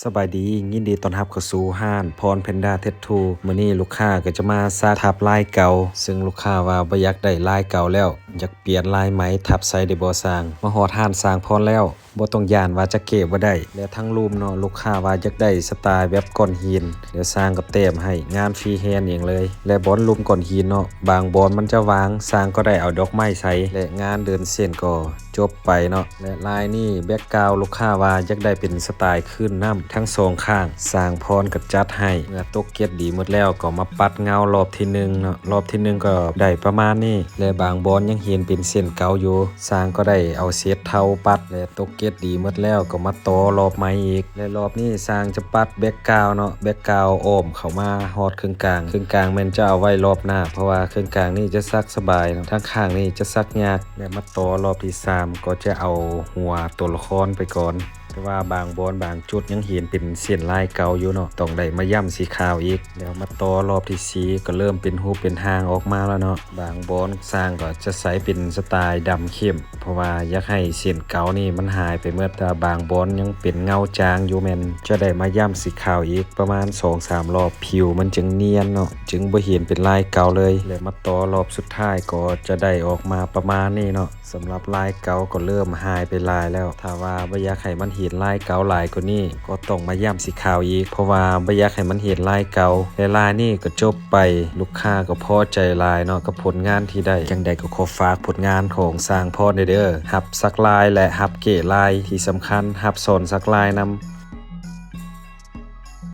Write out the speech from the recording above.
ສະບາຍດີ ຍິນດີຕ້ອນຮັບເຂົ້າສູ່ຮ້ານພອນແພນດ້າແທັດທູ. ມື້ນີ້ລູກຄ້າກໍຈະມາສັກທັບລາຍເກົ່າ, ເຊິ່ງລູກຄ້າວ່າບໍ່ຢາກໄດ້ລາຍເກົ່າແລ້ວ, ຢາກປ່ຽນລາຍໃໝ່ທັບໃສ່ໄດ້ບໍ່ຊ່າງ? ມາຮອດຮ້ານຊ່າງພອນແລ້ວ, ບໍ່ຕ້ອງຢ້ານວ່າຈະແກ້ບໍ່ໄດ້. ແລະທັງລຸ່ມເນາະ, ລູກຄ້າວ່າຢາກໄດ້ສະຕາຍແບບກ້ອນຫີນ, ແລ້ວຊ່າງກໍແຕ້ມໃຫ້ງານຟຣີແຮນເອງເລີຍ. ແລະບ່ອນລຸ່ມກ້ອນຫີນເນາະ, ບາງບ່ອນມັນຈະຫວ່າງ, ຊ່າງກໍໄດ້ເອົາດອກໄມ້ໃສ່ ແລະງານເດີນເສັ້ນກໍ ຈົບໄປເນາະ. ແລະລາຍນີ້ແບັກກຣາວລູກຄ້າວ່າຢາກໄດ້ເປັນສະຕາຍຄື້ນນ້ຳທັງສອງຂ້າງ, ຊ່າງພອນກໍຈັດໃຫ້. ເມື່ອຕົກເກັດດີໝົດແລ້ວກໍມາປັດເງົາລອບທີໜຶ່ງເນາະ, ລອບທີໜຶ່ງກໍໄດ້ປະມານນີ້. ແລະບາງບ່ອນຍັງເຫັນເປັນເສັ້ນເກົ່າຢູ່, ຊ່າງກໍໄດ້ເອົາເສດເທົາປັດ. ແລະຕົກເກັດດີໝົດແລ້ວກໍມາຕໍ່ລອບໃໝ່ອີກ. ແລະລອບນີ້ຊ່າງຈະປັດແບັກກຣາວເນາະ, ແບັກກຣາວອ້ອມເຂົ້າມາຮອດເຄິ່ງກາງ, ເຄິ່ງກາງແມ່ນຈະເອົາໄວ້ລອບໜ້າ, ເພາະວ່າເຄິ່ງກາງນີ້ຈະສັກສະບາຍເນາະ, ທາງຂ້າງນີ້ຈະສັກຍາກ. ແລະມາຕໍ່ລອບທີສາມ ກໍຈະເອົາຫົວຕົວລະຄອນໄປກ່ອນ. ແຕ່ວ່າບາງບ່ອນບາງຈຸດຍັງເຫັນເປັນເສັ້ນລາຍເກົ່າຢູ່ເນາະ, ຕ້ອງໄດ້ມາຢ້ຳສີຂາວອີກ. ແລ້ວມາຕໍ່ລອບທີສີ່ ກໍເລີ່ມເປັນຮູບເປັນຮ່າງອອກມາແລ້ວເນາະ. ບາງບ່ອນຊ່າງກໍຈະໃສ່ເປັນສະຕາຍດຳເຂັ້ມ, ເພາະວ່າຢາກໃຫ້ເສັ້ນເກົ່ານີ້ມັນຫາຍໄປໝົດ. ແຕ່ບາງບ່ອນຍັງເປັນເງົາຈາງຢູ່, ແມ່ນຈະໄດ້ມາຢ້ຳສີຂາວອີກປະມານສອງສາມລອບ, ຜິວມັນຈຶ່ງນຽນເນາະ, ຈຶ່ງບໍ່ເຫັນເປັນລາຍເກົ່າເລີຍ. ແລະມາຕໍ່ລອບສຸດທ້າຍກໍຈະໄດ້ອອກມາປະມານນີ້ເນາະ. ສຳລັບລາຍເກົ່າກໍເລີ່ມຫາຍໄປຫຼາຍແລ້ວ. ຖ້າວ່າບໍ່ຢາກໃຫ້ມັນເຫັນລາຍເກົ່າຫຼາຍກວ່ານີ້ ກໍຕ້ອງມາຢ້ຳສີຂາວອີກ, ເພາະວ່າບໍ່ຢາກໃຫ້ມັນເຫັນລາຍເກົ່າ. ແລະລາຍນີ້ກໍຈົບໄປ, ລູກຄ້າກໍພໍໃຈຫຼາຍເນາະກັບຜົນງານທີ່ໄດ້. ຈັ່ງໃດກໍຂໍຝາກຜົນງານຂອງຊ່າງພອນແດ່ເດີ້, ຮັບສັກລາຍ ແລະ ຮັບເກະລາຍ, ທີ່ສຳຄັນຮັບສອນສັກລາຍນຳ.